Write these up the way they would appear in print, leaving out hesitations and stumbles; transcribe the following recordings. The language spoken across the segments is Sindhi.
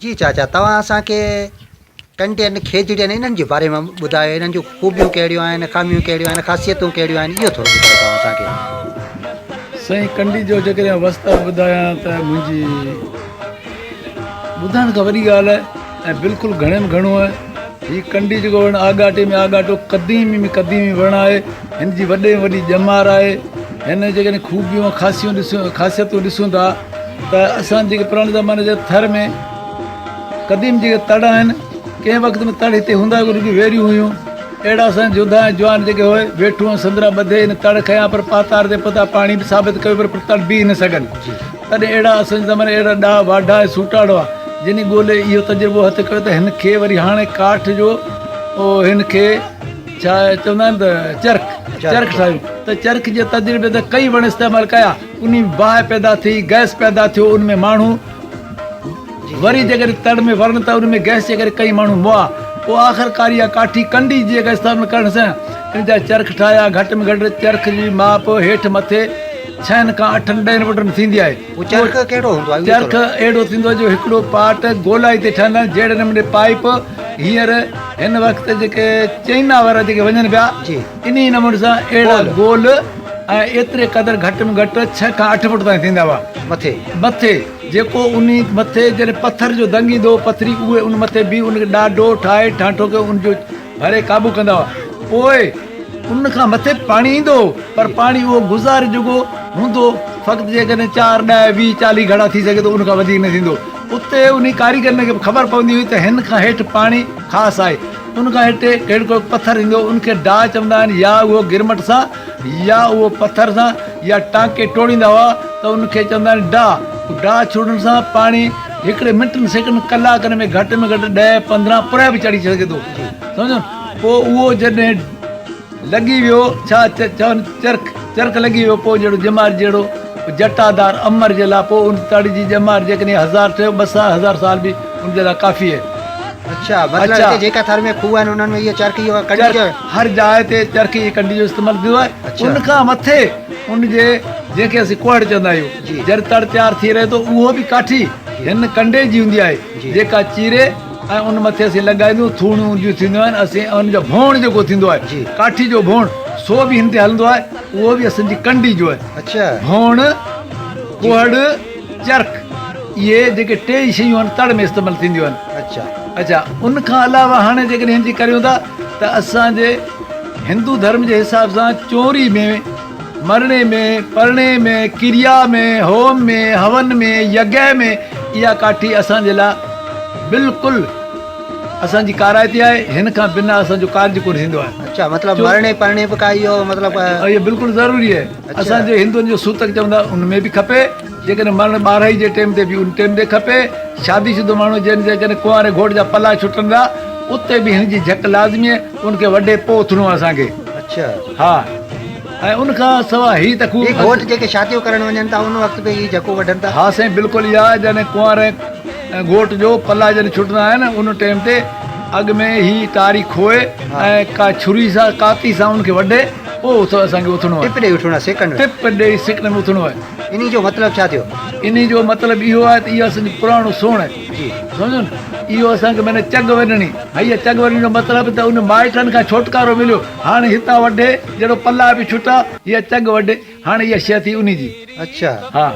جي چاچا توهان اسان کي ڪنڊين کيجڙين انهن جي باري ۾ ٻڌايو انهن جون خوبيون ڪهڙيون آهن خاميون ڪهڙيون آهن خاصيتون ڪهڙيون آهن اهو ٿورو ٻڌايو توهان اسان کي. سائين ڪنڊي جو جيڪڏهن وستار ٻڌايان ته منهنجي ٻڌائڻ کان وڏي ڳالهه آهي ۽ بلڪل گهڻي ۾ گهڻو آهي هي ڪنڊي جيڪو وڻ آڳاٽي ۾ آڳاٽو قديمي ۾ قديمي وڻ آهي هن جي وڏي ۾ وڏي ڄمار آهي هن جيڪڏهن خوبيون خاصيون ڏسون خاصيتون ڏسون ٿا ته اسان جيڪي پراڻي زماني جا ٿر ۾ قديم جيڪي تڙ آهن، ڪنهن وقت ۾ تڙ هتي هوندا هئا، رڳي ويريون هيون. اهڙا اسان جا جوڌا ۽ جوان جيڪي هئي، ويٺون ۽ سندرا ٻڌي ان تڙ کنيا پر پاتار تي پتا پاڻي به ثابت ڪيو پر تڙ بيهي نه سگهن. تڏهن اهڙا اسان جي زماني اهڙا ڏاها واڍا ۽ سوٽاڙ هئا، جن ڳولي اهو تجربو هٿ ڪيو ته هن کي وري هاڻي ڪاٺ جو هن کي ڇا چوندا آهن ته چرخ، چرخ ٺاهيون ته چرخ جي تجربي ته ڪئي وڻ استعمال ڪيا، انهي ۾ باهه پيدا ٿي، گئس پيدا ٿيو، ان ۾ ماڻهو. وري جيڪڏهن تڙ ۾ ورن ته ان ۾ گئس جي ڪري ڪئين ماڻهو مئا. پوء آخرڪار اها ڪاٺي ڪنڊي جي جيڪا استعمال ڪرڻ سان ان جا چرخ ٺاهيا. گهٽ ۾ گهٽ چرخ جي ماپ هيٺ مٿي ڇهن کان اٺن ڏهن فوٽن ٿيندي آهي. اهو چرخ ڪهڙو هوندو آهي؟ چرخ اهڙو ٿيندو آهي جو هڪڙو پاٽ گولائي تي ٺهندا آهن جهڙي نموني پائيپ هينئر هن وقت جيڪي چئنا وارا جيڪي وڃن پيا انهي نموني سان اهڙا گول ۽ ايتري قدر گهٽ ۾ گهٽ ڇهه کان اٺ فوٽ تائين ٿيندا هئا. مٿي. مٿي. جيڪو انهي مٿي جڏهن پٿر جو دنگ ايندو هو پٿري اهي ان مٿي بيهي ان کي ڏاڍو ٺاهي ٺانٺو ڪري ان جو ڀري قابو ڪندا هئا پوء ان کان مٿي به پاڻي ايندو هو پر پاڻي اهو گذاري جوڳو هوندو فقط جيڪڏهن چار ڏهه 20 40 گهڙا ٿي سگهي ٿو ان کان وڌيڪ نه ٿيندو اتي انهي ڪاريگرن کي به خبر پوندي هئي ته هن کان هيٺ پاڻي خاص آهي ان کان هيٺ ڪهڙو ڪهڙو پٿر ايندو ان کي ڊاء چوندا آهن يا اهو گرمٽ سان يا اهو پٿر سان يا ٽانڪي ٽوڙيندا هئا ته ان کي چوندا آهن ڊاهه. ڊاهه ڇوڙڻ سان پاڻي هڪڙي منٽن سيڪنڊن ڪلاڪن ۾ گهٽ ۾ گهٽ 10 15 پرهه به چڙهي سگهي ٿو سمجهو پوء اهو جڏهن لڳي ويو ڇا چون چرخ چرخ لڳي ويو پوء جهڙو ڄمار جهڙو جٽادار امر جي لاء پوء ان تڙ جي ڄمار جيڪڏهن هزار ٺهيو ٻه سا هزار سال به ان جي لاء ڪافي آهي. اڇا مطلب هتي جيڪا ٿر ۾ کوهه آهن انهن ۾ اهو چرخ اهو ڪنڊي جو. هر جاء تي چرخ جي ڪنڊي جو استعمال ٿيندو آهي. ان کان مٿي ان جي جنهن کي اسين ڪوهڙ چوندا آهيون جڏهن تڙ تيار ٿي رهي ٿو اهو به ڪاٺي هن ڪنڊي جي هوندي آهي جيڪا چيري ۽ ان مٿي اسين لڳائينديون ٿوڻيون ان جون ٿينديون آهن اسين ان جو ڀوڻ جيڪو ٿيندو آهي ڪاٺي جو ڀوڻ سو به هن تي هلندو آهي اهو به اسان جي ڪنڊي جو آهي ڀوڻ ڪوهڙ چرخ اهي جيڪي ٽيئي شيون آهن تڙ ۾ استعمال ٿينديون آهن. اڇا ان کان علاوه هاڻي جيڪڏهن هن جي ڪريون ٿا ته اسان جي هندو ڌرم جي حساب سان چوري ۾ مرڻي ۾ پرڻي ۾ ڪريا ۾ هوم ۾ هون ۾ يگه ۾ اها ڪاٺي اسان جي لاء بلڪل اسان جي ڪارائتي آهي هن کان بنا اسان جو ڪارج ڪونه ٿيندو آهي. اڇا مطلب مرڻي پرڻي به ڪا اهو مطلب اهو بلڪل ضروري آهي اسان جي هندن جو سوتڪ چوندا ان ۾ به کپي. جيڪڏهن مرڻ ٻارهئي جي ٽيم تي به ان ٽيم تي کپي. شادي شده ماڻهو جن جيڪڏهن ڪنواري گهوٽ جا پلا ڇٽن ٿا اتي به هن جي جهڪ لازمي آهي ان کي وڍي پوء اٿڻو آهي اسان کي. اڇا. ها ۽ ان کان سوا هي ته خوب. هي گهوٽ جيڪي شاديون ڪرڻ وڃن ٿا ان وقت به هي جهڪون وڍن ٿا. ها سائين بلڪل اها جڏهن ڪنواري ۽ گهوٽ جو پلا جڏهن ڇٽندا آهن ان ٽيم تي اڳ ۾ هي ٽاري کوئي ۽ ڪا ڇري سان ڪاتي سان ان کي وڍي پوء اسان کي اٿڻو آهي. ٽپ ڏيئي اٿڻو آهي سيڪنڊ ۾. ٽپ ڏيئي سيڪنڊ ۾ اٿڻو آهي. انهي جو مطلب ڇا ٿيو؟ انهي جو مطلب اهو آهي ته اهو اسان جو پراڻو سوڻ آهي. جي. سمجهيو نه؟ اهو اسان کي معنيٰ چڳ وڍڻي. هيء چڳ وڍڻي جو مطلب ته ان مائٽن کان ڇوٽڪارو مليو. هاڻي هتان وڍي، جهڙو پلا به ڇٽا، هيء چڳ وڍي، هاڻي اها شيء ٿي انهي جي. اڇا. ها.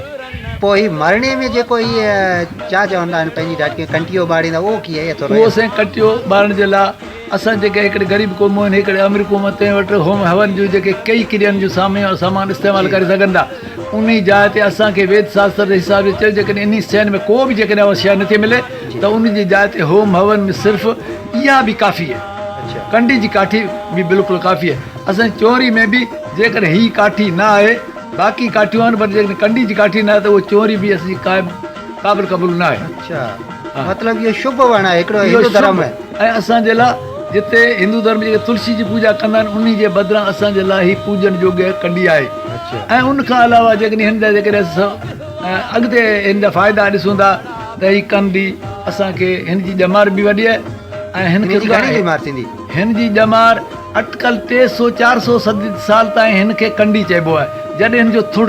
پوء هي مرڻي ۾ جيڪو هي ڇا چوندا آهن پنهنجي ڍاٽڪي ۾ ڪنٽيو ٻاڙيندا اهو ڪيئن اهي ٿورو. اهو سائين ڪنٽيو ٻارڻ جي لاء اسان جيڪي هڪڙي غريب قوم آهن هڪڙي امير قوم تنهن وٽ هوم هون جون جيڪي ڪئي ڪرين جون ساميون سامان استعمال ڪري سگهن ٿا انهي جاء تي اسان کي ويد شاستر جي حساب سان چيو جيڪڏهن انهي شين ۾ ڪو به جيڪڏهن اها شيء نٿي ملي ته ان جي جاء تي هوم هون ۾ صرف اها به ڪافي آهي ڪنڊي جي ڪاٺي به بلڪل ڪافي آهي اسان جي چونري ۾ به جيڪڏهن هي ڪاٺي نه آهي باقي ڪاٺيون آهن پر جيڪڏهن ڪنڊي جي ڪاٺي نه آهي ته اهو چونري به اسان جي قابل قبول نه آهي. اڇا مطلب اهو شڀ وڻ آهي هڪڙو هندو ڌرم ۾. ۽ اسان جي لاء جتي هندو ڌرم جيڪي تلسي جي پوڄا ڪندا آهن انهي جي بدران اسان جي لاء هي پوڄڻ جوڳي ڪنڊي آهي ۽ ان کان علاوه جيڪڏهن هن جا جيڪڏهن اسان اڳتي هن جا فائدا ڏسون ٿا ته هي ڪنڊي اسان کي هن جي ڄمار به وڏي آهي ۽ هن کي هن جي گهڻي ڄمار ٿيندي؟ هن جي ڄمار اٽڪل 300 400 سال تائين هن کي ڪنڊي چئبو آهي. جڏهن هن جو ٿڙ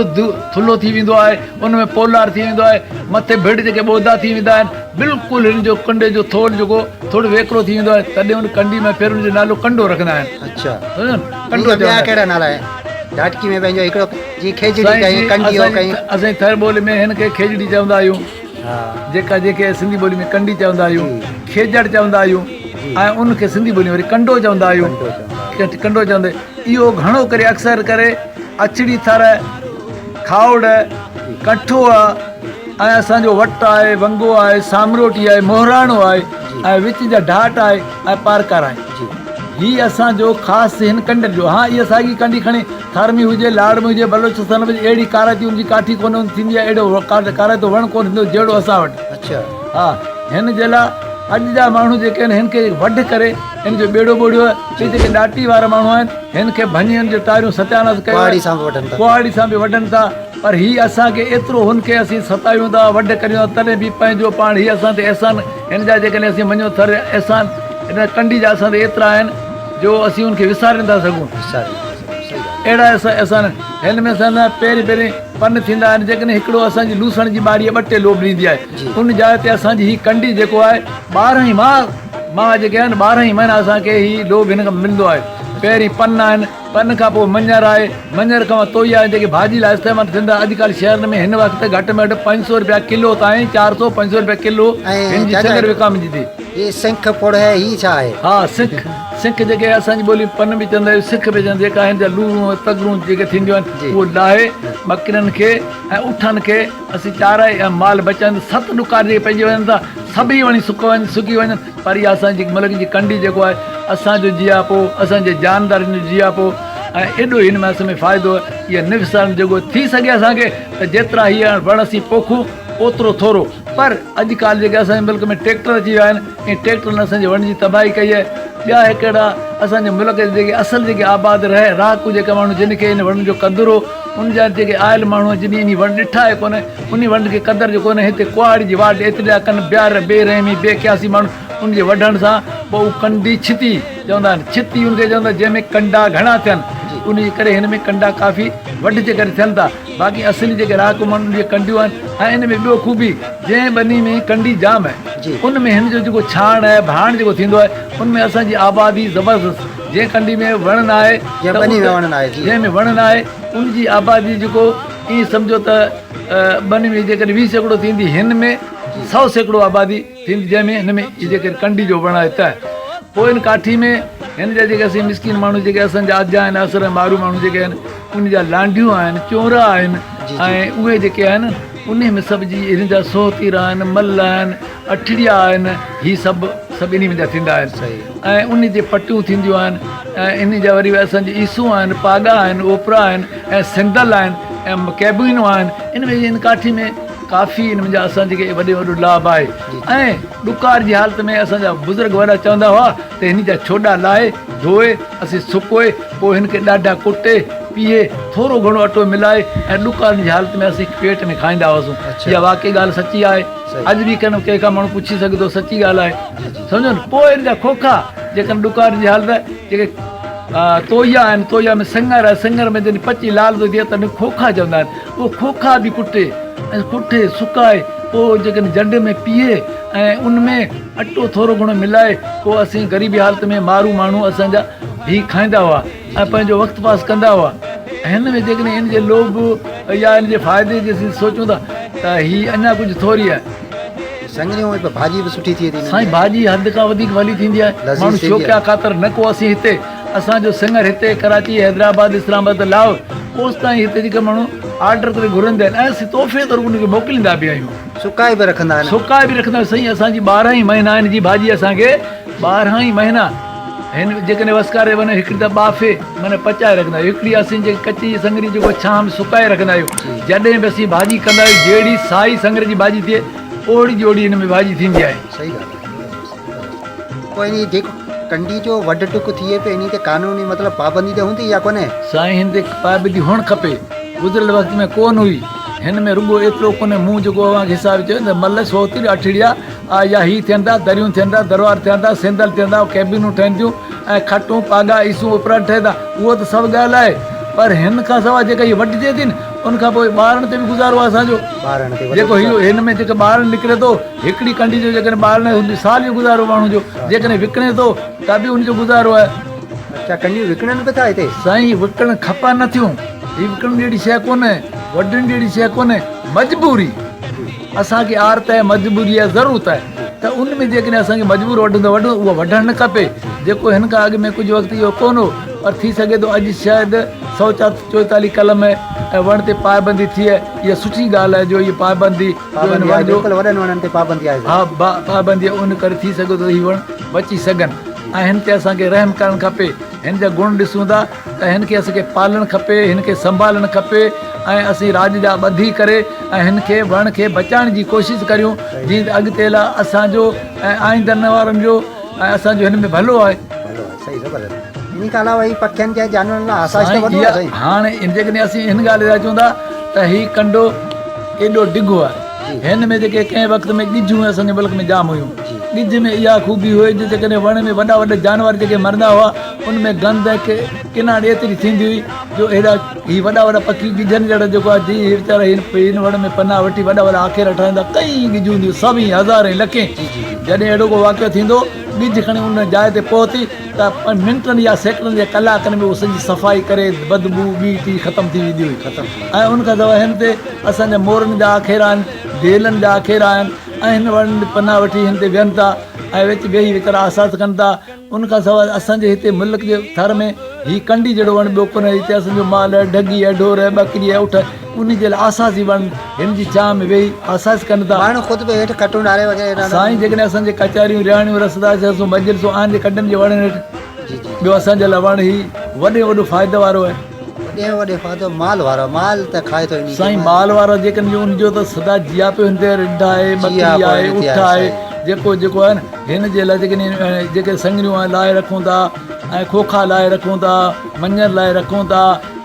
ٿلهو ٿي ويندو آهي، ان ۾ پولار ٿي ويندو آهي، مٿي ڀڙ جيڪي ٻودا ٿي ويندا آهن، بلڪل هن جو ڪنڊي جو ٿوڙ جيڪو ٿڙ ويڪرو ٿي ويندو آهي، تڏهن ان ڪنڊي ۾ ڦر ان جو نالو ڪنڊو رکندا آهن. اڇا. سمجهيو نه؟ ڪنڊو ٻيا چوندا آهن. ڪهڙا نالا آهن؟ ڍاٽڪي ۾ پنهنجو هڪڙو جيئن کيجڙي سائين ڪئين، جي ڪنڊيو ڪئين. اسان جي ٿر ٻولي ۾ هن کي کيجڙي چوندا آهيون. جيڪا جنهن کي سنڌي ٻولي ۾ ڪنڊي چوندا آهيون، کيجڙ چوندا آهيون ۽ ان کي سنڌي ٻولي ۾ وري ڪنڊو چوندا آهيون. ڪنڊو چوندا اهو گهڻو ڪري اڪثر ڪري اڇڙي ٿر، کاهوڙ، ڪٺو ۽ اسان جو وٽ آهي، ونگو آهي، سامروٽي آهي، مهراڻو آهي ۽ وچ جا ڍاٽ آهي ۽ پارڪر آهي. هي اسان جو خاص هن ڪنڊن جو ها اها ساڳي ڪنڊي کڻي ٿر ۾ هجي، لاڙ ۾ هجي، بلوچستان ۾ هجي، اهڙي ڪارائتي ان جي ڪاٺي ڪونه ٿيندي آهي، اهڙو ڪارائتو وڻ ڪونه ٿيندو جهڙو اسان وٽ. ها هن جي لاء اڄ جا ماڻهو جيڪي آهن هن کي وڍ ڪري هن جو ٻيڙو ٻوڙيو آهي، هي جيڪي ڏاٽي وارا ماڻهو آهن هن کي ڀڃي هن جو ٽاريون ستياناس ڪيو آهي، ڪهاڙي سان به وڍن ٿا، پر هي اسان کي ايترو هن کي اسين ستايون ٿا، وڍ ڪريون ٿا تڏهن به پنهنجو پاڻ هي اسان تي احسان هن جا جيڪڏهن اسين مڃون ٿر احسان هن ڪنڊي جا اسان تي ايترا آهن جو اسين ان کي وساري نٿا سگهون. اهڙا احسان هن ۾ اسان پهرين پهرين پن ٿيندا آهن جيڪڏهن هڪڙو اسان جي لوسڻ جي ٻاڙي ٻه ٽي لوب ڏيندي آهي ان جاء تي اسان جي هي ڪنڊي جيڪو آهي 12 ئي ماهه ماهه جيڪي آهن 12 ئي مهينا اسان کي هي لوب هن کان ملندو آهي پهرين پن آهن پن کان پوء مڃر آهي مڃر کان توئي آهن جيڪي ڀاڄي لاء استعمال ٿين ٿا اڄڪلهه شهرن ۾ هن وقت گهٽ ۾ گهٽ 500 رپيا ڪلو تائين 400 500 رپيا ڪلو هن جي سڱر وڪامجي ٿي. هي سنک پڙ هي هي ڇا آهي؟ ها سنک سنک جيڪي اسان جي ٻولي ۾ پن به چوندا آهيون سک به چوندا جيڪا هن جا لورون ۽ تڳرون جيڪي ٿينديون آهن اهو لاهي ٻڪرين کي ۽ اٺن کي اسين چارائي ۽ مال بچائيندا ست ڏڪار جيڪي پئجي وڃن ٿا سڀئي وڻي سڪ وڃن سڪي وڃن پر اها اسان جي ملڪ جي ڪنڊي جيڪو آهي اسان جو جياپو اسان جي جاندارن جو جياپو ۽ ايڏو هن ۾ اسان ۾ فائدو آهي اها نه وسارڻ جوڳو ٿي سگهي اسان کي ته جيترا هي وڻ اسين پوکون اوترو ٿورو پر اڄ ڪالهه جيڪي اسان جي ملڪ ۾ ٽريڪٽر اچي ويا آهن ۽ ٽريڪٽرن اسان جي وڻ جي تباهي ڪئي آهي ٻيا هڪڙا اسان جي ملڪ جي جيڪي اصل جيڪي آباد رهي رهاڪو جيڪا ماڻهو جن کي ان وڻن جو قدر هو ان جا جيڪي آيل ماڻهو جن انهي وڻ ڏٺا ئي ڪونه انهي وڻ کي قدر جو ڪونه هتي ڪهاڙي جي واٽ ايتري ٿا ڪن بيار بي رحمي بي قياسي ماڻهو ان جي وڍڻ سان پوء هو ڪنڊي ڇتي چوندا آهن ڇتي ان کي چوندا جنهن ۾ ڪنڊا گهڻا ٿين ان جي ڪري هن ۾ ڪنڊا ڪافي وڍ جي ڪري ٿين ٿا باقي اصلي جيڪي رهاڪو ماڻهن جي ڪنڊيون آهن ۽ ان ۾ ٻيو خوبي جنهن ٻني ۾ ڪنڊي جام آهي ان ۾ هن جو جيڪو ڇاڻ آهي ڀاڻ جيڪو ٿيندو آهي ان ۾ اسان جي آبادي زبردست جنهن ڪنڊي ۾ وڻ نه آهي جنهن ٻني ۾ وڻ نه آهي جنهن ۾ وڻ نه آهي ان جي آبادي جيڪو ائين سمجهو ته ٻني ۾ جيڪڏهن 20% ٿيندي هن ۾ 100% آبادي ٿيندي جنهن ۾ هن ۾ جيڪڏهن ڪنڊي جو وڻ آهي ته پوء ان ڪاٺي ۾ هن جا جيڪي اسين مسڪين ماڻهو جيڪي اسان جا اجها آهن اثر ۽ مارو ماڻهو جيڪي آهن ان جا لانڍيون آهن، چونرا آهن ۽ اهي جيڪي آهن انهي ۾ سڀ جي هن جا سوهتير آهن، مل آهن، اٺڙيا آهن، هي سڀ سڀ انهي ۾ جا ٿيندا آهن ۽ انهي جي پٽيون ٿينديون آهن ۽ انهي جا وري اسان جي عيسون آهن، پاڳا آهن، اوپرا آهن ۽ سندل آهن ۽ ڪيبينون آهن ان ۾ ان ڪاٺي ۾ ڪافي ان جا اسان جي وڏي وڏو لاڀ آهي ۽ ڏڪار جي حالت ۾ اسان جا بزرگ وڏا چوندا هئا ته هن جا ڇوڏا لاهي ڌوئي اسين سڪوئي پوء هن کي ڏاڍا ڪٽي، پيهي، ٿورو گهڻو اٽو ملائي ۽ ڏڪارن جي حالت ۾ اسين پيٽ ۾ کائيندا هئاسون. اها واقعي ڳالهه سچي آهي. اڄ به ڪنهن ڪنهن کان ماڻهو پڇي سگهي ٿو سچي ڳالهه آهي. سمجهو نه پوء هن جا کوکا جيڪڏهن ڏڪارن جي حالت جيڪي توئيا آهن توئيا ۾ سڱر آهي سڱر ۾ جڏهن پچي لال ٿو ٿئي تڏهن کوکا چوندا آهن اهو کوکا به ڪٽي ۽ ڪٽي سڪائي پوء جيڪڏهن جنڊ ۾ پيهي ۽ ان ۾ اٽو ٿورو گهڻو ملائي پوء اسين غريبي حالت ۾ مارو ماڻهو اسان جا هي کائيندا هئا ۽ پنهنجو وقت پاس ڪندا هئا. هن ۾ جيڪڏهن هن جي لوڀ يا هن جي فائدي جي اسين سوچون ٿا ته هي اڃا ڪجهه ٿوري آهي. سڱريون ۽ ڀاڄي به سٺي ٿئي ٿي. سائين ڀاڄي حد کان وڌيڪ ڀلي ٿيندي آهي. ماڻهو شوقيا خاطر نه ڪو اسين هتي اسان جو سڱر هتي ڪراچي حيدرآباد اسلام آباد لاهور اوستائين هتي جيڪي ماڻهو آرڊر ڪري گهرندا آهن ۽ اسين تحفي طور انهن کي موڪليندا به آهيون. سڪائي به رکندا آهن. سڪائي به رکندا آهيون سائين اسان جي 12 ئي مهينا هن جي ڀاڄي اسان کي 12 ئي مهينا هن جيڪڏهن وسڪاري وڃي هڪڙي ته ٻاڦي معنيٰ پچائي رکندا آهيون هڪڙي اسين جيڪي ڪچي سڱري جيڪو ڇانهه ۾ سڪائي رکندا آهيون جڏهن به اسين ڀاڄي ڪندا آهيون جهڙي سائي سڱري جي ڀاڄي ٿئي اوهڙي جي اوهڙي هن ۾ ڀاڄي ٿيندي آهي. صحيح ڳالهه آهي پوء انهي جيڪو ڪنڊي جو وڍ ٽڪ ٿئي پيو انهي تي قانوني مطلب پابندي ته هوندي يا ڪونهي؟ سائين هن تي پابندي هئڻ کپي گذريل وقت ۾ ڪونه هئي هن ۾ رڳو ايترو ڪونهي مون جيڪو اوهان کي حساب چيو ته مل سوتي اٺڙيا آء يا هي ٿين ٿا، دريون ٿين ٿا، دروار ٿين ٿا، سيندل ٿين ٿا، ڪيبنون ٺهن ٿيون ۽ کٽون، پاڳا، عيسون، اوپرا ٺهن ٿا. اهو ته سڀ ڳالهه آهي. پر هن کان سواء جيڪا هي وڍجي ٿي نه ان کان پوء ٻارڻ تي به گذارو آهي اسان جو. ٻارڻ تي وڏو جيڪو هي هن ۾ جيڪو ٻارڻ نڪري ٿو هڪڙي ڪنڊي جو جيڪڏهن ٻارڻ آهي ان جو سال جو گذارو ماڻهو جو جيڪڏهن وڪڻي ٿو ته به ان جو گذارو آهي. اڇا ڪنڊيون وڪڻن به ٿا هتي؟ سائين وڪڻڻ کپن نه ٿيون هي وڪڻڻ جهڙي شيء ڪونهي وڍڻ جهڙي شيء ڪونهي مجبوري اسان کي آرت آهي مجبوري آهي ضرورت آهي ته ان ۾ جيڪڏهن اسان کي مجبور وڍون ته وڍون اهو وڍڻ نه کپي جيڪو هن کان اڳ ۾ ڪجهه وقت اهو ڪونه هو پر ٿي سگهي ٿو اڄ شايد 144 قلم ۽ وڻ تي پائبندي ٿئي اها سٺي ڳالهه آهي جو اها پائبندي جو ان پابندي آهي وڻ جو بلڪل وڏن وڻن تي پابندي آهي ها پابندي آهي ان ڪري ٿي سگهي ٿو هي وڻ بچي سگهن ۽ هن تي اسان کي رحم ڪرڻ کپي هن جا گڻ ڏسون ٿا ته هن کي اسان کي پالڻ کپي هن کي سنڀالڻ کپي ۽ اسين راڄ جا ٻڌي ڪري ۽ هن کي وڻ کي بچائڻ جي ڪوشش ڪريون جيئن ته اڳتي لاء اسان جو ۽ آئيندن وارن جو ۽ اسان جو هن ۾ ڀلو آهي. ڀلو آهي صحيح زبردست انهي کان علاوه هي پکين جي جانورن لاء آسائش ته سائين وڏو آهي اها سائين. هاڻي جيڪڏهن اسين هن ڳالهه تي اچون ٿا ته هي ڪنڊو ايڏو ڊگهو آهي هن ۾ جيڪي ڪنهن وقت ۾ ڳجهون اسان جي ملڪ ۾ جام هيون ڳجهه ۾ اها خوبي هئي جو جيڪڏهن وڻ ۾ وڏا وڏا جانور جيڪي مرندا هئا ان ۾ گند ۽ ڪناڙ ايتري ٿيندي هئي جو اهڙا هي وڏا وڏا پکي ڳجهن جهڙا جيڪو آهي جي هي ويچارا هن وڻ ۾ پناهه وٺي وڏا وڏا آکيرا ٺاهيندا ڪئين ڳجهون هونديون سوين هزارين لکين جڏهن اهڙو ڪو واقعو ٿيندو ڳجهه کڻي ان جاء تي پهتي ته منٽن يا سيڪنڊن يا ڪلاڪن ۾ اهو سڄي صفائي ڪري بدبوء ٻي ٽي ختم ٿي ويندي هئي ۽ ان کان سواء هن تي اسان جا مورن جا آکيرا آهن ڊيلن جا آکيرا آهن ۽ هن وڻن تي پناهه وٺي هن تي ويهن ٿا ۽ وچ ويهي ويچارا آساس ڪن ٿا ان کان سواء اسان جي هتي ملڪ جي ٿر ۾ هي ڪنڊي جهڙو وڻ ٻيو ڪونهي. هتي اسان جو مال، ڍڳي، ڍور، ٻڪري، اٺ انهي جي لاء آساسي وڻ هن جي ڇانء ۾ ويهي آساس ڪن ٿا. ماڻهو خود به هيٺ کٽون ڍاري وغيره ڏاڍا. سائين جيڪڏهن اسان جي ڪچهريون، رهاڻيون، رسدا جلسون، مجلسون آهن جي ڪنڊن جي وڻن هيٺ. ٻيو اسان جي لاء وڻ هي وڏي ۾ وڏو فائدي وارو آهي. وڏي ۾ وڏي فائدو مال وارو مال ته کائي ٿو انهي کي. سائين مال وارو جيڪڏهن جو ان جو ته سدا جياپو هن تي رڍ آهي ٻڪري آهي اٺ آهي جيڪو جيڪو آهي نه هن جي لاء جيڪڏهن جيڪي سڱريون آهن لاهي رکون ٿا ۽ کوکا لاهي رکون ٿا مڃر لاهي رکون ٿا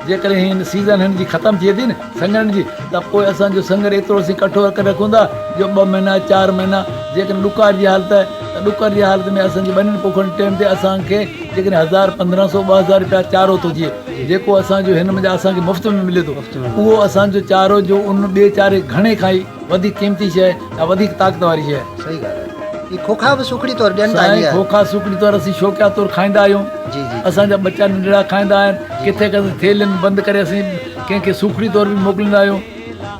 جيڪڏهن هن سيزن هن جي ختم ٿئي ٿي نه سڱرن جي ته پوء اسان جو سڱر ايترو اسين ڪٺو ڪري رکون ٿا جو ٻه مهينا چار مهينا جيڪڏهن ڏڪار جي حالت آهي ته ڏڪر جي حالت ۾ اسان جي ٻنين پوکڻ جي ٽيم تي اسان کي جيڪڏهن هزار 15 سو 2000 رپيا چارو ٿو ٿئي جيڪو اسان جو هن منجهان اسان کي مفت ۾ ملي ٿو اهو اسان جو چارو جو ان ٻئي چاري گهڻي کان ئي وڌيڪ قيمتي شيء آهي ۽ وڌيڪ طاقت واري شيء آهي. صحيح ڳالهه آهي. هي کوکا به سوکڙي طور ڏين ٿا سائين هينئر. کوکا سوکڙي طور اسين شوقيا طور کائيندا آهيون. جي جي. اسان جا ٻچا ننڍڙا کائيندا آهن. ڪٿي ڪٿي ٿيلهين ۾ بند ڪري اسين ڪنهن کي سوکڙي طور به موڪليندا آهيون.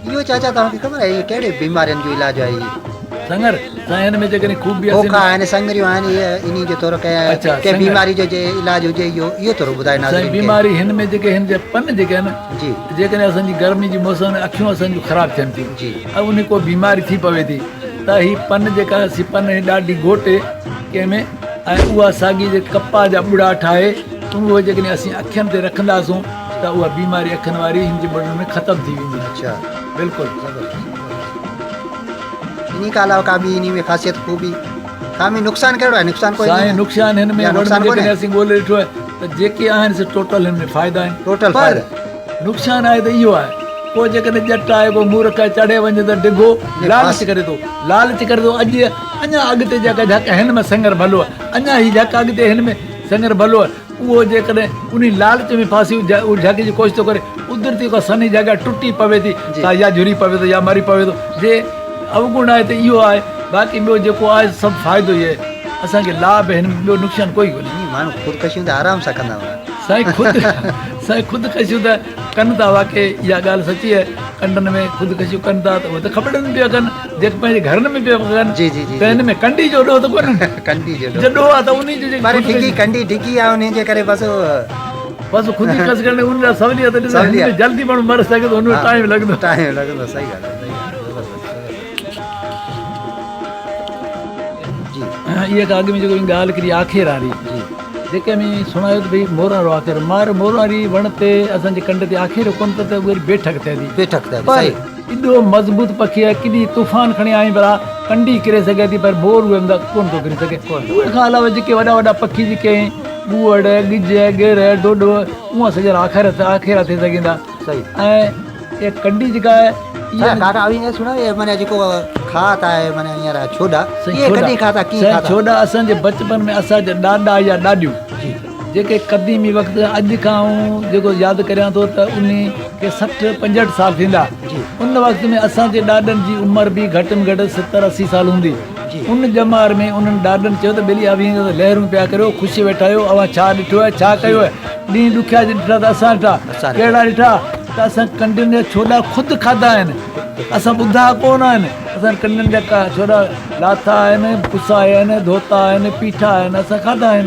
اهو چاچا توهان کي خبر آهي اهي ڪهڙي بيمارين جو علاج آهي هي؟ سڱر، سائين هن ۾ جيڪڏهن خوبي اسين. کوکا آهن سڱريون آهن اهي انهي جو ٿورو ڪنهن ڪنهن بيماري جو جي علاج هجي اهو اهو ٿورو ٻڌايو ناظرين سائين بيماري هن ۾ جيڪي هن جا پن جيڪي آهن جي جيڪڏهن اسان جي گرمي جي موسم ۾ اکيون اسان جون خراب ٿين ٿيون جي ۽ انهي ڪو بيماري ٿي پوي ٿي ته هي پن جيڪا سي پن هي ڏاڍي گهوٽي ڪنهن ۾ ۽ اها ساڳي جي ڪپاهه جا ٻڙا ٺاهي اهو جيڪڏهن اسين اکين تي رکنداسون ته اها بيماري اکين واري هن جي ٻڙن ۾ ختم ٿي ويندي. اڇا بلڪل. زبردست انهي کان علاوه ڪا ٻي انهي ۾ خاصيت خوبي خامي نقصان ڪهڙو آهي نقصان ڪوئي سائين نقصان هن ۾ وڻ ۾ جيڪڏهن اسين ڳولي ڏٺو آهي ته جيڪي آهن سي ٽوٽل هن ۾ فائدا آهن ٽوٽل فائدا نقصان آهي ته اهو آهي پوء جيڪڏهن ڄٽ آهي ڪو مورک آهي چڙهي وڃي ته ڊگهو لالچ ڪري ٿو لالچ ڪري ٿو اڄ اڃا اڳتي جيڪا جهڪ هن ۾ سڱر ڀلو آهي اڃا هي جهڪ اڳتي هن ۾ سڱر ڀلو آهي اهو جيڪڏهن انهي لالچ ۾ ڦاسي اهو جهڪ جي ڪوشش ٿو ڪري قدرتي ڪا سنهي جڳهه ٽٽي پوي ٿي ته يا جهري پوي ٿو يا مري پوي ٿو جي اوگڻ آهي ته اهو آهي باقي ٻيو جيڪو آهي سڀ فائدو ئي آهي اسان کي لاڀ هن ۾ ٻيو نقصان ڪوئي ڪونهي. ماڻهو خودڪشيون ته آرام سان ڪندا هوندا. سائين خود سائين خودڪشيون ته ڪن ٿا واقعي اها ڳالهه سچي آهي ڪنڊن ۾ خودڪشيون ڪن ٿا ته اهي ته کٻڙن ۾ پيا ڪن جيڪي پنهنجي گهرن ۾ پيا ڪن جي جي جي ته هن ۾ ڪنڊي جو ڏوهه ته ڪونهي ڪنڊي جو ڏوهه ڏوهه آهي ته انهي جو پر ڊگهي ڪنڊي ڊگهي آهي انهي جي ڪري بس بس خود ئي کس ڪرڻ ان لاء سولي آهي ته ڏس هن ۾ جلدي ماڻهو مري سگهي ٿو ان ۾ ٽائيم لڳندو ٽائيم لڳندو صحيح ڳالهه آهي صحيح ڳالهه زبردست جي اها کان اڳ ۾ جيڪو ڳالهه ڪري آخر واري جي جيڪي ۾ سڻايو ته ڀئي موران رو آخر مار موران وڻ تي اسان جي ڪنڊ تي آخر ڪون ته وري بيٺڪ ٿئي ٿي بيٺڪ ٿئي ٿي صحيح ايڏو مضبوط پکي آهي ڪيڏي طوفان کڻي آئين ڀلا ڪنڊي ڪري سگهي ٿي پر مور اهي هوندا ڪون ٿو ڪري سگهي اهي کان علاوه جيڪي وڏا وڏا پکي جيڪي آهن ٻوهڙ ڳجهه ڳير ڊوڊو اها سڄا آخر آخر ٿي سگهن ٿا صحيح ۽ اي ڪنڊي جيڪا آهي اها ڪاڪا اوهين اي سڻو اي معنی جيڪو کاتا آهي معنی هينئر ڇوڏا اي ڪڏهن کاتا ڪيئن کاتا ڇوڏا اسان جي بچپن ۾ اسان جا ڏاڏا يا ڏاڏيون جي. جيڪي قديمي وقت اڄ کان آئون جيڪو ياد ڪريان ٿو ته انهي کي 60 65 سال ٿيندا. ان وقت ۾ اسان جي ڏاڏن جي عمر به گهٽ ۾ گهٽ 70 80 سال هوندي. ان ڄمار ۾ انهن ڏاڏن چيو ته ٻيلي اوهين ته لهرون پيا ڪريو، خوش ويٺا آهيو، اوهان ڇا ڏٺو آهي، ڇا ڪيو آهي؟ ڏينهن ڏکيا جي ڏٺا ته اسان ڏٺا. ڪهڙا ڏٺا ته اسان ڪنڊين جا ڇوڏا خود کاڌا آهن، اسان ٻڌا ڪونه آهن. اسان ڪنڊين جا ڇوڏا لاٿا آهن، پسايا آهن، ڌوتا آهن، پيٺا آهن، اسان کاڌا آهن.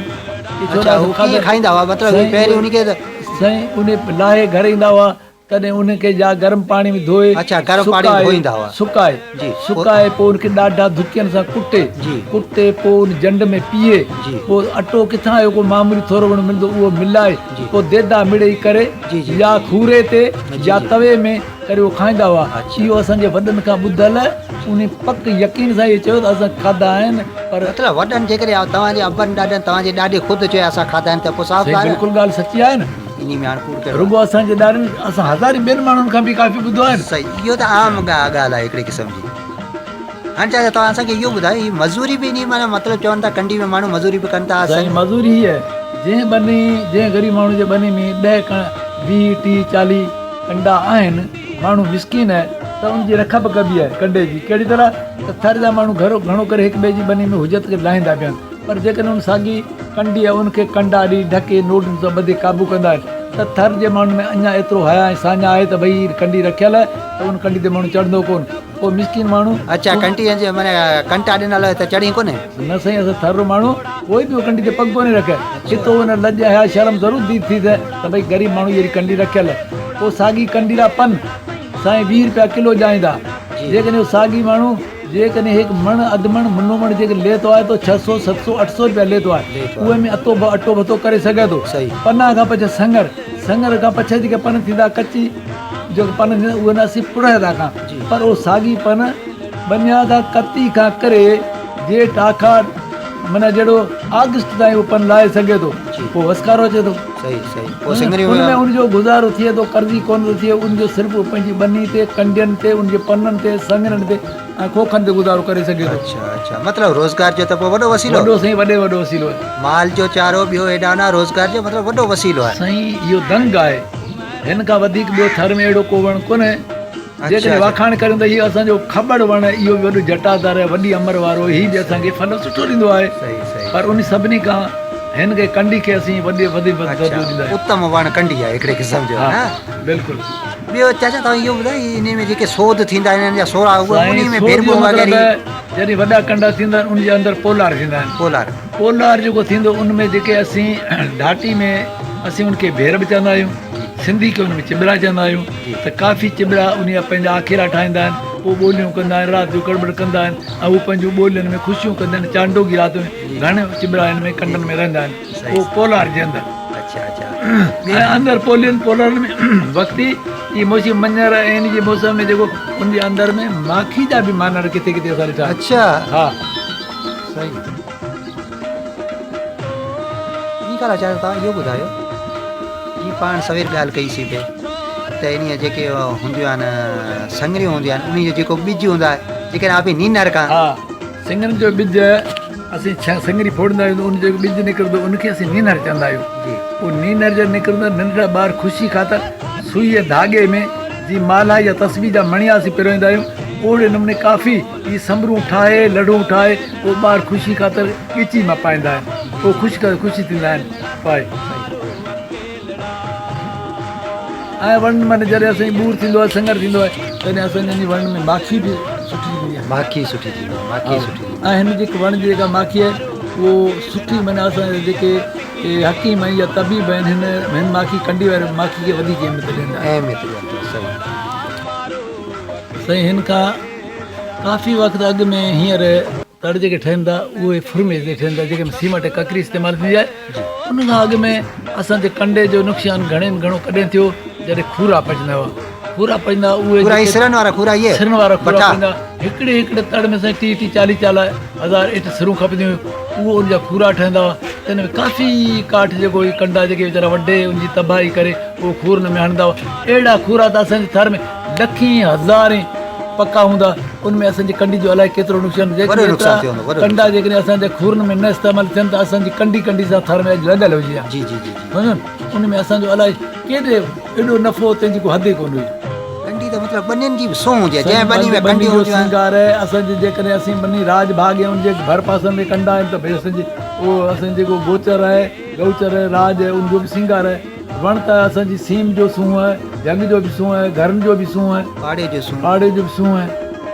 اهي ڇوڏا اڇا، هو ڪيئن کائيندا هئا؟ مطلب پهرين انهي کي ته. سائين انهي لاهي گهر ايندا هئا. تڏهن ان کي يا گرم پاڻي ۾ ڌوئي اڇا گرم پاڻي ۾ ڌوئيندا هئا. سڪائي جي سڪائي پوء ان کي ڏاڍا ڌڪين سان ڪٽي جي ڪٽي پوء ان جنڊ ۾ پيهي جي پوء اٽو ڪٿان آيو ڪو معمولي ٿورو گهڻو ملندو اهو ملائي جي پوء ديدا مڙئي ڪري جي جي يا کوري تي جي يا جي توي ۾ ڪري اهو کائيندا هئا. اڇا. اهو اسان جي وڏن کان ٻڌل انهي پڪ يقين سان اهو چيو ته اسان کاڌا آهن پر. مطلب وڏن جيڪڏهن توهان جي ابن ڏاڏن توهان جي ڏاڏي خود چيو اسان کاڌا آهن ته پوء صاف سائين ڳالهه آهي. بلڪل ڳالهه سچي آهي نه. انهي ۾ هاڻ ڪوڙ ڪهڙو آهي. رڳو اسان جي ڏاڏن اسان هزارين ٻين ماڻهن کان به ڪافي ٻڌو آهي نه. صحيح اهو ته عام ڳالهه آهي هڪڙي قسم جي. هاڻ چاچا توهان اسان کي اهو ٻڌايو هي مزوري به انهي معنيٰ مطلب چون ٿا ڪنڊي ۾ ماڻهو مزوري به ڪن ٿا سائين مزوري هي آهي جنهن ٻني جنهن غريب ماڻهو جي ٻني ۾ ڏهه کان ويهه ٽيهه چاليهه ڪنڊا آهن ماڻهو مسڪين آهي ته ان جي رک به ڪبي آهي ڪنڊي جي ڪهڙي طرح ته ٿر جا ماڻهو گهرو گهڻو ڪري هڪ ٻئي جي ٻني ۾ حجت کي لاهيندا پيا آهن. پر جيڪڏهن ان ساڳي ڪنڊيء ان کي ڪنڊا ڏئي ڍڪي نوڊن سان ٻڌي قابو ڪندا آهن ته ٿر جي ماڻهن ۾ اڃا ايترو حياء ۽ ساڃاهه آهي ته ڀئي هي ڪنڊي رکيل آهي ته ان ڪنڊي تي ماڻهو چڙهندو ڪونه. پوء مسڪين ماڻهو. اڇا ڪنڊي جي معنيٰ ڪنٽا ڏنل آهي ته چڙهين ڪونه؟ نه سائين اسان ٿر جو ماڻهو ڪوئي به ڪنڊي تي پڳ ڪونه رکي. اتو ان لڄ حياء شرم ضرور ٿي ٿئي ته ڀئي غريب ماڻهو اهڙي ڪنڊي رکيل آهي. پوء ساڳي ڪنڊي را پن سائين 20 رپيا ڪلو ڄائيندا. جيڪڏهن اهو ساڳي ماڻهو. جيڪڏهن هڪ مڻ، اڌ مڻ، منو مڻ جيڪڏهن لي ٿو آهي ته ڇهه سو، ست سو، اٺ سو رپيا لي ٿو آهي. اهي ۾ اتو اٽو ڀتو ڪري سگهي ٿو. پنا کان پڇ سڱر، سڱر کان پڇ جيڪي پن ٿيندا ڪچي جيڪي پن ٿيندا اهي نه اسين پڙهندا کان پر اهو ساڳي پن ٻنيا کان ڪتي کان ڪري جيٺ آکاڙ معنيٰ جهڙو آگسٽ تائين اهو پن لاهي سگهي ٿو پوء وسڪارو اچي ٿو. ان ۾ ان جو گذارو ٿئي ٿو قرضي ڪونه ٿو ٿئي ان جو صرف پنهنجي ٻني تي ڪنڊين تي ان جي پنن تي سڱرن تي ۽ کوکن تي گذارو ڪري سگهي ٿو. اڇا اڇا مطلب روزگار جو ته پوء وڏو وسيلو. وڏو سائين وڏي وڏو وسيلو آهي. مال جو چارو ٻيو هيڏا نه روزگار جو مطلب وڏو وسيلو آهي. سائين اهو دنگ آهي هن کان وڌيڪ ٻيو ٿر ۾ اهڙو ڪو وڻ ڪونهي. جيڪڏهن واکاڻ ڪريون ته هي اسان جو کٻڙ وڻ اهو به وڏو جٽادار ۽ وڏي عمر وارو هي به اسان کي ڦل سٺو ڏيندو آهي پر ان سڀني کان هن کي ڪنڊي کي اسين وڏي وڌيڪ درجو ڏيندا آهيون. اتم وڻ ڪنڊي آهي هڪڙي قسم جو ها بلڪل. ٻيو چاچا توهان اهو ٻڌايو انهي ۾ جيڪي سوڌ ٿيندا آهن انهن جا سورا اهي انهي ۾ ڀيربو وغيره جڏهن وڏا ڪنڊا ٿيندا آهن ان جي اندر پولار ٿيندا آهن. پولار. پولار جيڪو ٿيندو ان ۾ جيڪي اسين ڍاٽي ۾ اسين ان کي ڀير به چوندا آهيون. سنڌي کي ان ۾ چٻرا چوندا آهيون ته ڪافي چٻرا انهي جا پنهنجا آکيرا ٺاهيندا آهن پوء ٻوليون ڪندا آهن رات جو گڙٻڙ ڪندا آهن ۽ هو پنهنجون ٻولين ۾ خوشيون ڪندا آهن چانڊوڪي رات ۾ گهڻي چٻرا هن ۾ ڪنڊن ۾ رهندا آهن اهو پولار جي اندر ۽ اندر پولين پولارن ۾ وقتي هي موسم مڃر ۽ ان جي موسم ۾ جيڪو ان جي اندر ۾ ماکي جا به مانر ڪٿي ڪٿي اسان ڏٺا اڇا ها صحيح ٻي ڳالهه اچان توهان اهو ٻڌايو جي پاڻ سوير ڳالهه ڪئي سين پئي ته انهيء جيڪي هونديون آهن سڱريون هونديون آهن انهيء جو جيڪو ٻج هوندو آهي جيڪڏهن آپي نينر کان ها سڱرين جو ٻج اسين سڱري ڦوڙيندا آهيون ته ان جو جيڪو ٻج نڪرندو ان کي اسين نينر چوندا آهيون جي اهو نينر جڏهن نڪرندو آهي ننڍڙا ٻار خوشي خاطر سوئي ۽ ڌاڳي ۾ جي مالها يا تسبيح جا مڻيا اسين پروئيندا آهيون اهڙي نموني ڪافي هي سنبرون ٺاهي لڙهون ٺاهي پوء ٻار خوشي خاطر ڳچي مان پائيندا آهن پوء خوش خوشي ٿيندا آهن پائي. ۽ وڻن مان جڏهن اسان جي ٻور ٿيندو آهي سڱر ٿيندو آهي تڏهن اسان جي وڻن ۾ ماکي به سٺي ٿيندي آهي. ماکي سٺي ٿيندي آهي ماکي سٺي ٿيندي آهي. ۽ هن جيڪي وڻ جي جيڪا ماکي آهي اهو سٺي معنيٰ اسان جا جيڪي حڪيم آهن يا طبيب آهن هن هن ماکي ڪنڊي واري ماکي کي وڌيڪ اهميت ڏيندا آهن. اهميت ڏين ٿا صحيح. سائين هن کان ڪافي وقت اڳ ۾ هينئر تڙ جيڪي ٺهن ٿا اهي ڦرمي تي ٺهن ٿا جيڪي سيمٽ ۽ ڪڪري استعمال ٿيندي آهي ان کان اڳ ۾ اسان جي ڪنڊي جو نقصان گهڻي ۾ گهڻو ڪڏهن ٿيو جڏهن کورا پچندا هئا کورا پچندا اهي کورا سرن وارا کورا اهي سرن وارا کورا پچندا هڪڙي هڪڙي تڙ ۾ سائين 30 30 40 40 هزار اٺ سرون کپنديون هيون اهو ان جا کورا ٺهندا هئا تن ۾ ڪافي ڪاٺ جيڪو هي ڪنڊا جيڪي ويچارا وڍي ان جي تباهي ڪري اهو کورن ۾ هڻندا هئا اهڙا کورا ته اسان جي ٿر ۾ لکين هزارين پڪا هوندا ان ۾ اسان جي ڪنڊي جو الائي ڪيترو نقصان وڏو نقصان ٿيو هوندو وڏو ڪنڊا جيڪڏهن اسان جي کورن ۾ نه استعمال ٿين ته اسان جي ڪنڊي ڪنڊي سان ٿر ۾ اڄ لڳل هجي ها جي جي جي سمجهيو ان ۾ اسان جو الائي ڪيڏي ايڏو نفعو تنهن جي ڪو حد ئي ڪونه هئي. ڪنڊي ته مطلب ٻنين جي به سونهن هوندي آهي جنهن ٻني ۾ ڪنڊيون هونديون آهن. سينگار آهي اسان جي جيڪڏهن اسين ٻني راڄ ڀاڳ ۽ ان جي ڀر پاسن ۾ ڪنڊا آهن ته ڀئي اسان جي اهو اسان جيڪو گوچر آهي گئوچر آهي راڄ آهي ان جو به سينگار آهي. وڻ ته اسان جي سيم جو سونهن آهي، جهنگ جو به سونهن آهي، گهرن جو به سونهن آهي. پاڙي جو سونهن. پاڙي جو به سونهن آهي.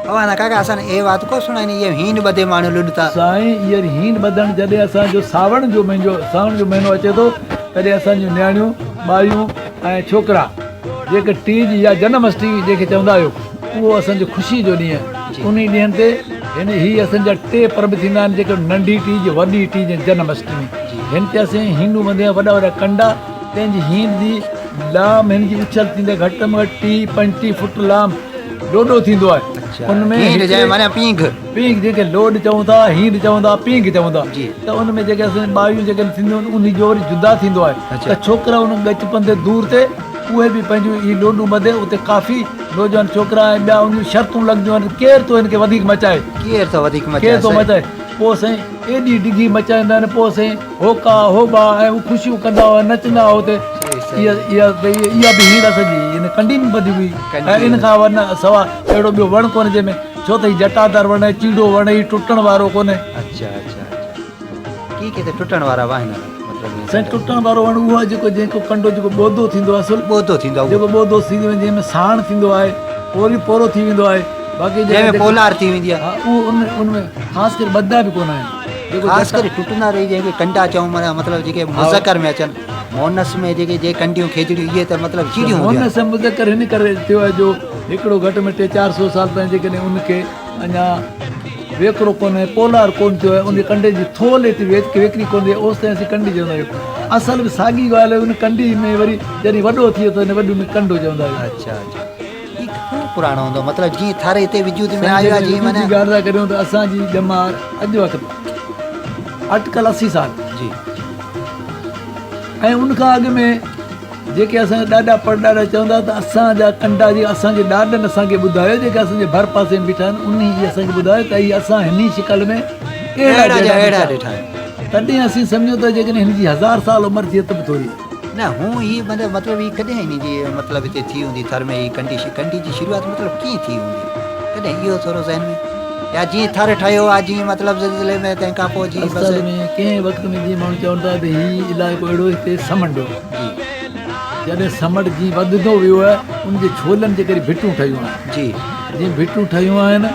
اوهان نه ڪاڪا اسان اي وات ڪو سڻائين اي هين ٻڌي ماڻهو لڏ ٿا. سائين ايئر هين ٻڌڻ جڏهن اسان جو ساوڻ جو مهينو ساوڻ جو مهينو اچي ٿو تڏهن اسان جون نياڻيون، ٻايون ۽ ڇوڪرا جيڪي ٽيج يا جنم اشٽمي جنهن کي چوندا آهيو اهو اسان جو خوشي جو ڏينهن آهي انهي ڏينهن تي هن هي اسان جا ٽي پرب ٿيندا آهن جيڪي ننڍي ٽيج، وڏي ٽيج ۽ جنم اشٽمي. هن تي اسين هينڊون ٻڌي وڏا وڏا ڪنڊا تنهن جي هينڊ جي لام هن جي اڇل ٿيندي گهٽ ۾ گهٽ ٽيهه پنجٽيهه فوٽ لام لوڏو ٿيندو آهي ان ۾ هينڊ جنهن معنيٰ پينگهه پينگهه جنهن کي لوڏ چئون ٿا هينڊ چئون ٿا پينگهه چئون ٿا ته ان ۾ جيڪي اسان ٻايون جيڪي ٿينديون آهن انهي جو وري جدا ٿيندو آهي ته ڇوڪرا ان ڳچ پنڌ دور تي اهي به پنهنجون اهي لوڏون ٻڌي اتي ڪافي نوجوان ڇوڪرا ۽ ٻيا ان جون شرطون لڳنديون آهن ڪير ٿو هن کي وڌيڪ مچائي ڪير ٿو وڌيڪ مچائي ڪير ٿو مچائي پوء سائين ايڏي ڊگهي مچائيندا آهن پوء سائين هوڪا هوٻا ۽ هو خوشيون ڪندا هئا نچندا هئا اتي اها اها اها به هير اسان جي ان ڪنڊي ۾ ٻڌي هئي ۽ ان کان ورنه سوا اهڙو ٻيو وڻ ڪونهي جنهن ۾ ڇو ته هي جٽادار وڻ آهي چيڙو وڻ هي ٽٽڻ وارو ڪونهي. اڇا اڇا اڇا ڪي ڪي ته ٽٽڻ وارا به آهن مطلب سائين ٽٽڻ وارو وڻ اهو آهي جيڪو جنهن کي ڪنڊو جيڪو ٻودو ٿيندو آهي اصل ٻودو ٿيندو آهي جيڪو ٻودو ٿي وڃي جنهن ۾ ساڻ ٿيندو آهي پوري پورو ٿي ويندو آهي باقي جنهن ۾ پولار ٿي ويندي آهي ها اهو ان ان ۾ خاص ڪري ٻڌا به ڪونه آهن جيڪو خاص ڪري ٽٽندا رهي جنهن کي ڪنڊا چئون معنيٰ مطلب جيڪي مذڪر ۾ اچن مونس ۾ جيڪي جي ڪنڊيون کيجڙيون اهي ته مطلب چيڙيون هونديون مونس مذڪر هن ڪري ٿيو آهي جو هڪڙو گهٽ ۾ ٽي 400 سال تائين جيڪڏهن ان کي اڃا ويڪرو ڪونهي پولار ڪونه ٿيو آهي ان جي ڪنڊي جي ٿول ايتري ويڪري ڪونه ٿي اوستائين اسين ڪنڊي چوندا آهيون اصل به ساڳي ڳالهه آهي ان ڪنڊي ۾ وري جڏهن وڏو ٿئي ٿو ان وڏي ۾ ڪنڊو چوندا آهيون اڇا اڇا هي گهڻو پراڻو هوندو مطلب جيئن ٿر هتي وجود ۾ آيو آهي جيئن معنيٰ جي ڳالهه ٿا ڪريون ته اسان جي ڄمار اڄ وقت اٽڪل 80 سال جي ۽ ان کان اڳ ۾ جيڪي اسان جا ڏاڏا پڙڏاڏا چوندا ته اسان جا ڪنڊا جي اسان جي ڏاڏن اسان کي ٻڌايو جيڪي اسان جي ڀر پاسي ۾ بيٺا آهن انهي ئي اسان کي ٻڌايو ته اهي اسان هن ئي شڪل ۾ اهڙا جا اهڙا ڏٺا آهن تڏهن اسين سمجهون ته جيڪڏهن هن جي هزار سال عمر ٿئي ته به ٿوري آهي. نه هون هي مطلب مطلب هي ڪڏهن هن جي مطلب هتي ٿي هوندي ٿر ۾ هي ڪنڊي ڪنڊي جي شروعات مطلب ڪيئن ٿي هوندي ڪڏهن اهو ٿورو ذهن ۾ يا جيئن ٿر ٺهيو آ جيئن مطلب زلزلي ۾ تنهن کان پوء جيئن بس اصل ۾ ڪنهن وقت ۾ جيئن ماڻهو چون ٿا ته هي علائقو اهڙو هتي سمنڊ هو جي جڏهن سمنڊ جيئن وڌندو ويو آهي ان جي ڇولن جي ڪري ڀٽون ٺهيون آهن جي جيئن ڀٽون ٺهيون آهن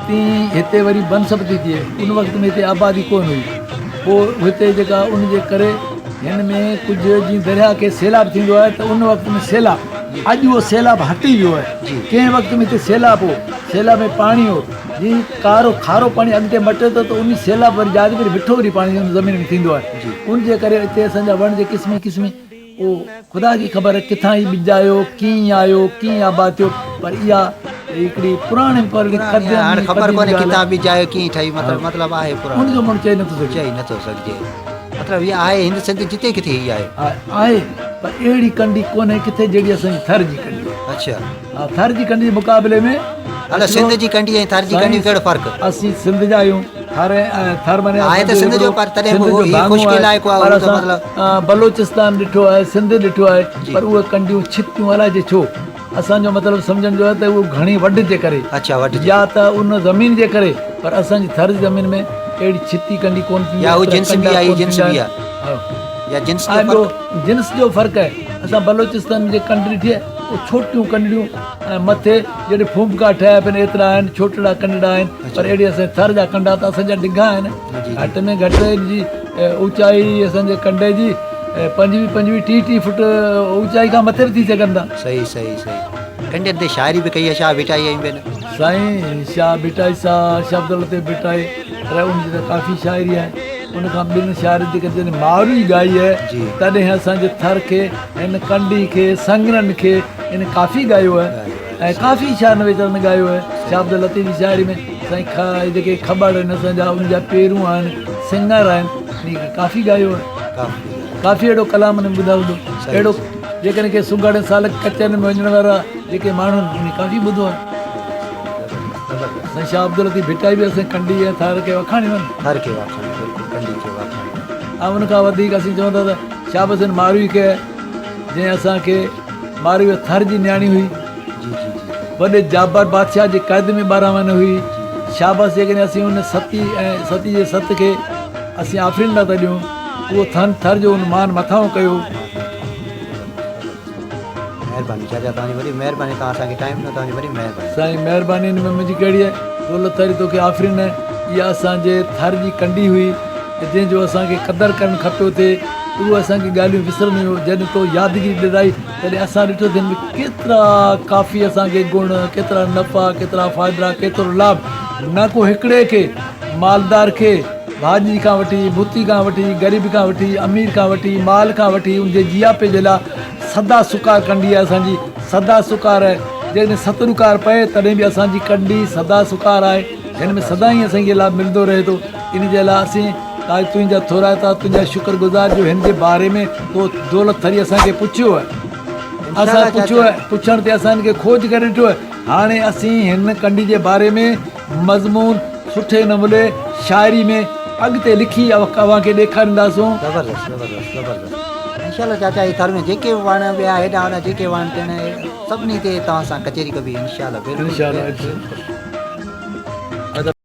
تيئن هتي وري بنسپتي ٿي ان وقت ۾ هتي آبادي ڪونه هئي پوء هتي جيڪا ان جي ڪري هن ۾ ڪجهه جيئن درياهه کي سيلاب ٿيندو آهي ته ان وقت ۾ سيلاب اڄ اهو سيلاب هٽي ويو آهي ڪنهن وقت ۾ هتي سيلاب هو سيلاب ۾ پاڻي هو جيئن ڪارو کارو پاڻي اڳتي مٽي ٿو ته ان سيلاب وري جاء تي وري مٺو وري پاڻي ان زمين ۾ ٿيندو آهي ان جي ڪري هتي اسان جا وڻ جي قسمين قسمين اهو خدا کي خبر ڪٿان هي ٻج آيو ڪيئن آيو ڪيئن آباد ٿيو پر اها هڪڙي پراڻي پراڻي قديم هاڻ خبر ڪونهي ڪٿان ٻج آيو ڪيئن ٺهي مطلب مطلب آهي پراڻو ان جو ماڻهو چئي نٿو سگهي چئي نٿو سگهجي مطلب هي آهي هند سنڌ جتي ڪٿي هي آهي آهي پر اهڙي ڪنڊي ڪونهي ڪٿي جهڙي اسان جي ٿر جي ڪنڊي اڇا ها ٿر جي ڪنڊي جي مقابلي ۾ هل سنڌ جي ڪنڊي ۽ ٿر جي ڪنڊي ڪهڙو فرق اسين سنڌ جا آهيون ٿر ٿر معني آهي ته سنڌ جو پر تڏهن به هي خشڪ علائقو آهي پر اسان بلوچستان ڏٺو آهي سنڌ ڏٺو آهي پر اهي ڪنڊيون ڇتيون الائجي ڇو اسان جو مطلب سمجهڻ جو آهي ته اهو گهڻي وڍ جي ڪري اڇا وڍ يا ته ان زمين جي ڪري پر اسان جي ٿر جي زمين ۾ اهڙي ڇتي ڪنڊي ڪونه ٿيندي يا هو جنس به آهي جنس به آهي يا جنس جو فرق جنس جو فرق آهي اسان بلوچستان ۾ جي ڪنڊ ڏٺي آهي اهي ڇوٽيون ڪنڊڙيون ۽ مٿي جهڙي ڦونبڪا ٺهيا پيا آهن ايترا آهن ڇوٽڙا ڪنڊڙا آهن پر اهڙي اسان ٿر جا ڪنڊا ته اسان جا ڊگها آهن گهٽ ۾ گهٽ ان جي اوچائي اسان جي ڪنڊي جي پنجويهه پنجويهه ٽيهه ٽيهه فٽ اوچائي کان مٿي به ٿي سگهن ٿا. صحيح صحيح صحيح ڪنڊين تي شاعري به ڪئي آهي شاهه ڀٽائي ۽ ٻين. سائين شاهه ڀٽائي سان شاهه عبداللطيف ڀٽائي رح ان جي ته ڪافي شاعري آهي ان کان ٻن شاعرن جيڪي جن ماروي ڳائي آهي تڏهن اسان جي ٿر کي هن ڪنڊي کي سڱرن کي هن ڪافي ڳايو آهي ۽ ڪافي شاعرن ويچارن ڳايو آهي شاهه عبداللطيف جي شاعري ۾ سائين جيڪي کٻڙ آهن اسان جا ان جا پيرون آهن سڱر آهن انهي کي ڪافي ڳايو آهي ڪافي اهڙو ڪلام انهن ٻڌايو هوندو اهڙو جيڪڏهن ڪي سگهڙ سالڪ ڪچهرين ۾ وڃڻ وارا جيڪي ماڻهو آهن انهن ڪافي ٻڌو آهي. زبردست. سائين شاهه عبداللطيف ڀٽائي به اسان ڪنڊي ۽ ٿر کي واکاڻيو آهن. ٿر کي واکاڻيو بلڪل ڪنڊي کي واکاڻيو. ۽ ان کان وڌيڪ اسين چون ٿا ته شاهه حسين ماروي کي جنهن اسان کي ماروي ٿر جي نياڻي هئي. جي جي جي. وڏي جابر بادشاهه جي قيد ۾ 12 مهينا هئي. شابس جيڪڏهن اسين ان ستي ۽ ستي جي ست کي اسين آفرين ٿا ته ڏيون. اهو ٿن ٿر جو ان مان مٿانهون ڪيو. مهرباني چاچا توهان جي وڏي مهرباني توهان اسان کي ٽائيم ڏنو توهان جي وڏي مهرباني. سائين مهرباني ان ۾ منهنجي ڪهڙي آهي دولت ٿري توکي آفرين آهي اها اسان جي ٿر جي ڪنڊي هئي جنهن جو اسان کي قدر ڪرڻ کپيو ٿي اهو اسان کي ڳالهيون وسرن ويون جڏهن تو يادگيري ڏرائي تڏهن اسان ڏٺو ته هن ۾ ڪيترا ڪافي اسان کي گڻ ڪيترا نفعا ڪيترا فائدا ڪيترو لاڀ نه ڪو هڪڙي کي مالدار کي ڀاڄي کان وٺي، ڀتي کان وٺي، غريب کان وٺي، امير کان وٺي، مال کان وٺي ان جي جياپي جي لاء سدا سڪار ڪنڊي آهي اسان جي سدا سڪار آهي جيڪڏهن ست ڏڪار پئي تڏهن به اسان جي ڪنڊي سدا سڪار آهي هن ۾ سدائين اسان کي لاڀ ملندو رهي ٿو ان جي لاء اسين تاج تنهنجا ٿورائتا تنهنجا شڪر گذار جو هن جي باري ۾ تو دولت ٿري اسان کي پڇيو آهي اسان پڇيو آهي پڇڻ تي اسان هن کي کوج ڪري ڏٺو آهي هاڻي اسين هن ڪنڊي جي باري ۾ مضمون سٺي نموني شاعري ۾ اڳتي لکي اوهان کي ڏيکارينداسون. زبردست زبردست زبردست انشاء الله چاچا هي ٿر ۾ جيڪي به وڻ ٻيا هيڏا هوڏا جيڪي وڻ ٽڻ سڀني تي توهان سان ڪچهري ڪبي انشاء الله بلڪل انشاء الله.